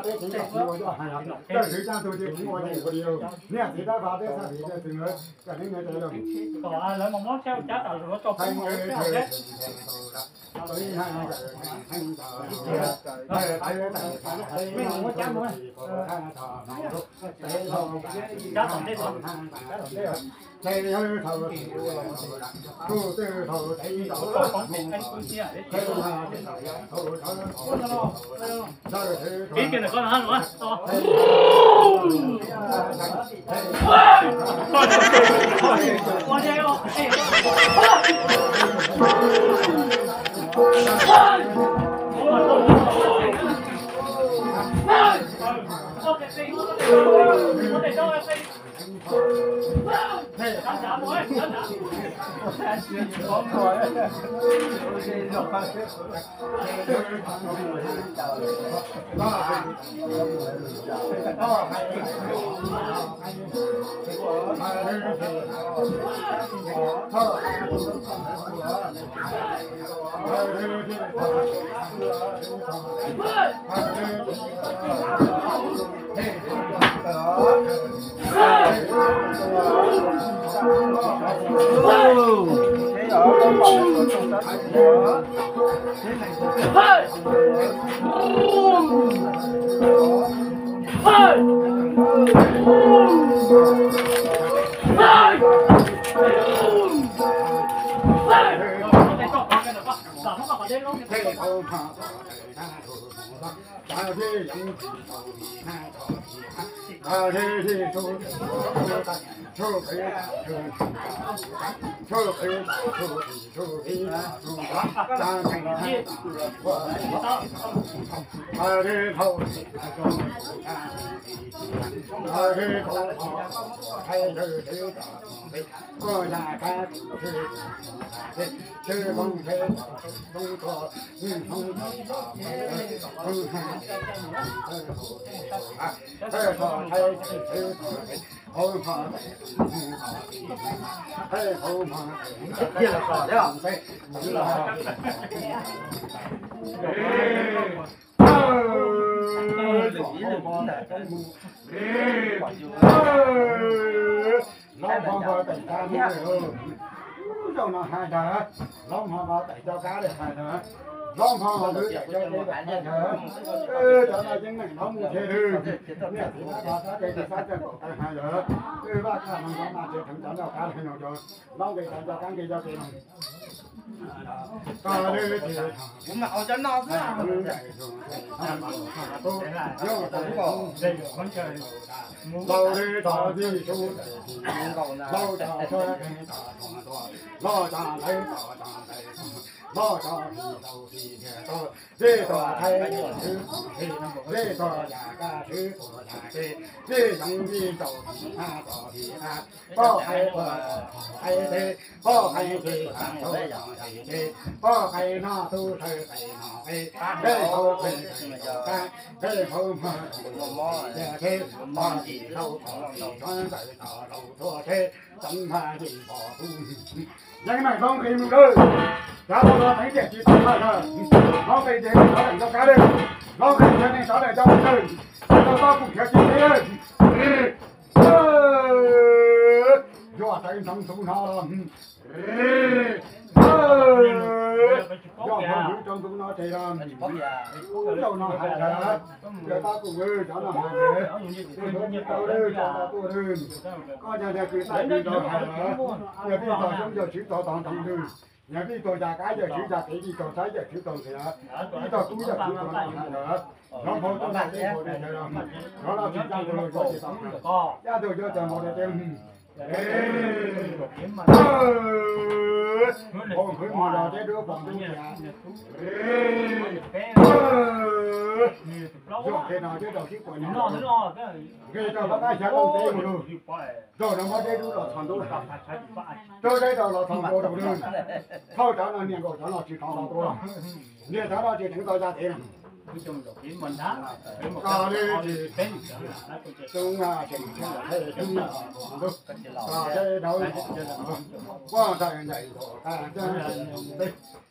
Peb tseem kom txiv ua coj hais, koj twv caj tug ces txiv ua ces ua li, niam txiv tab pab peb xab vis tej txwg, kom neeb nws cov lus. Kom lawv mus muab tsheb ua cab tas lus rau peb mus ua tsheb ua tsheb. Mej mus muab cab mus. Cab tom ntej, cab tom ntej. Pib kiag ntawm koj no los. Hlob Hmoob npog teem kab mus, zaum no hais ntawd, Hlob Hmoob npog teem cov kab li hais ntawd, Hlob Hmoob npog lwm teem cov kev hais ntawd, cov no yeej meem hlob mus thiab lwm, niam txiv tab pab tab kev tsis xav coj kaum tawg hais ntawd, Vaj Khaj Hmoob npog mas tsev dheev cov noj kab li no cov, Hlob nqe cov kab nqe cov kev no. Laus li tod tij sub, laus tod sawv, laus tod ntawd, laus tod tij laus tij tiag tod, tij tod Thaib tod tij tod Thaib, tij tod Yaj Kab tij tod Yaj Kab, tij yoov tij tod tij Hab tod tij Hab, poj qaib tod Thaib teb, poj qaib teb tod Thaib teb, poj qaib noj tub sawv qaib noj qaib, nqe hauv qe nqe hauv qab, nqe hauv mog tub sawv qaib noj qaib, pog tsis laus pog tsis tshuav ntxawm tod laus tshuav tsheb, txeev npha yeej pog tub. Yeej meem hlob nqe mus lawm, cov laus no teev tiam tsis tau hais lawm, hlob nqe ces neeg sawv daws nco qab lawm, hlob nqe ces neeg sawv daws nco qab lawm, tsis tau txhob kum khiav tsis teb lawm. Yuav tawv ntsoov tus no los, yuav npog ntsoov tus no ces los, zaum no hais ntawd, yawg Pab Kuj Vwj cov no hais ntawd, tus ntawd tsis tau lawm, tso tau tuaj lawm. Koj nyag tias kwv tij kwv nrau hais lawm, yawg Vij Tog Xyoob yawg Tswv Tog Tog Ntoo lawm, yawg Vij Tog Yaj Kab yawg Tswv Yaj Kev Vij Tog Saib yawg Tswv Tog Nqias, Vij Tog Tub yawg Tswv Tog Nqias hais ntawd, cov npog tub no tej npau li ntawd los, cov no tsis ncaj tus los yuav tsis tau, caj tus yuav cov npau li tias Pom khwv mus los teb dub pom ntub tias, yog qhia no twb rau sib puas nyuj, nqis rau pab qab xyaw looj teb mus lug, zaum no muab teb dub los txhos ntuj, rau teb rau los txhos ntuj rau lwg, thauj cov no niam nkaum cov no tsis rov los tuaj, niam cov no tsis teev tau ya tev. Koj li tsis tub, tseem tub, koj teb dawb, poj ntxawg ncaim nkaus qab teb.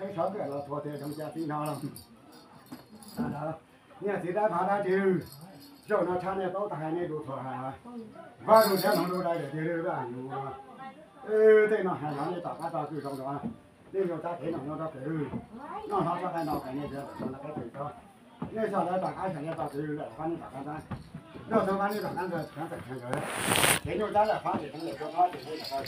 Peb sov kawm los txog tias zoo cas txiv no los. Nyiaj txiv dab phav dab tsi, zaum no tshab nej paub tag hais nej lus txhuam hais, vaj lug thiab hloov lub dai lawm tiag li. Tej no hais los nej tom qab tso kwv zoo zog, nej yuav tab kev no nyob rau kev noj hlob txhob qaij no qais nej tias no qaib tw tso, nej txog lawv tom qab xyov nej tso kev lawm fab nej tom qab ntag, nrog txog fab nej tom qab ntag, kev nyuj tab lawm fab ces kev lawm rau qab ces nej tom qab